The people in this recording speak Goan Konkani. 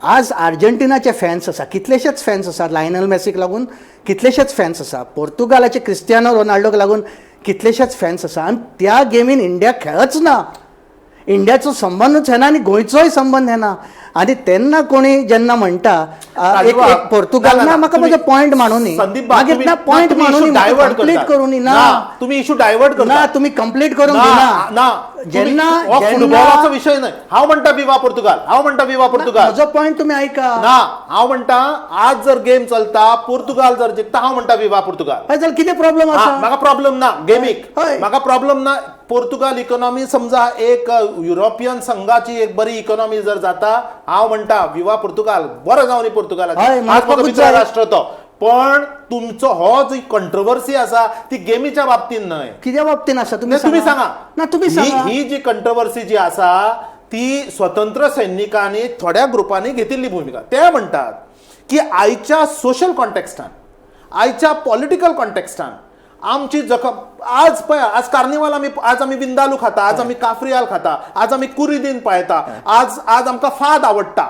आज आर्जेंटिनाचे फॅन्स आसा, कितलेशेच फॅन्स आसा लायनल मॅसीक लागून, कितलेशेच फॅन्स आसा पोर्तुगालाचे क्रिस्टियानो रोनाल्डोक लागून, कितलेशेच फॅन्स आसा. आनी त्या गेमीन इंडिया खेळच ना, इंडियाचो संबंदच येना आनी गोंयचोय संबंद येना. आनी तेन्ना कोणी जेन्ना म्हणटा एक राजू, एक पोर्तुगाल ना, म्हाका म्हजो पॉयंट मांडूनी. संदीप बा, मागीर ना, पॉयंट तुम्ही मांडूनी, issue divert complete करतात. करूनी. ना, तुम्ही इशू डायव्हर्ट करता. ना, तुम्ही कंप्लीट करूंक ना दिना. ना. जेन्ना हो फुटबॉलाचो विशय न्हय. हांव म्हणटा विवा पुर्तुगाल, हांव म्हणटा विवा पुर्तुगाल. म्हजो पॉयंट तुम्ही ऐका. ना, हांव म्हणटा आज जर गेम चलता, पुर्तुगाल जर जिखता, हांव म्हणटा विवा पुर्तुगाल. हय, जाल्यार कितें प्रॉब्लम हा, आसा? म्हाका प्रॉब्लेम ना गेमीक. हय. म्हाका प्रॉब्लेम ना. पोर्तुगाल इकॉनॉमी समजा एक युरोपियन संघाची एक बरी इकॉनॉमी जर जाता, हांव म्हणटा विवा पुर्तुगाल, बरो जावनी पुर्तुगालाचें. हय, आज म्हजो म्हणपाकूच मित्र जाय. राष्ट्र तो. पण तुमचो हो जी कंट्रोवर्सी आसा ती गेमीच्या बाबतीत न्हय. कित्या बाबतीन आसा? तुम्ही नाही, तुम्ही सांगा. ना, तुम्ही सांगा. ही जी कंट्रोवर्सी जी आसा ती स्वतंत्र सैनिकांनी, थोड्या ग्रुपांनी घेतिल्ली भुमिका. ते म्हणटात की आयच्या सोशल कॉन्टेक्स्टान, आयच्या पॉलिटिकल कॉन्टेक्स्टान आमची जखम आज पळय, आज कार्निवाल आमी, आज आमी विंदालू खाता, आज आमी काफ्रियाल खाता, आज आमी कुरिदीन पळयता, आज आज आमकां फाद आवडटा.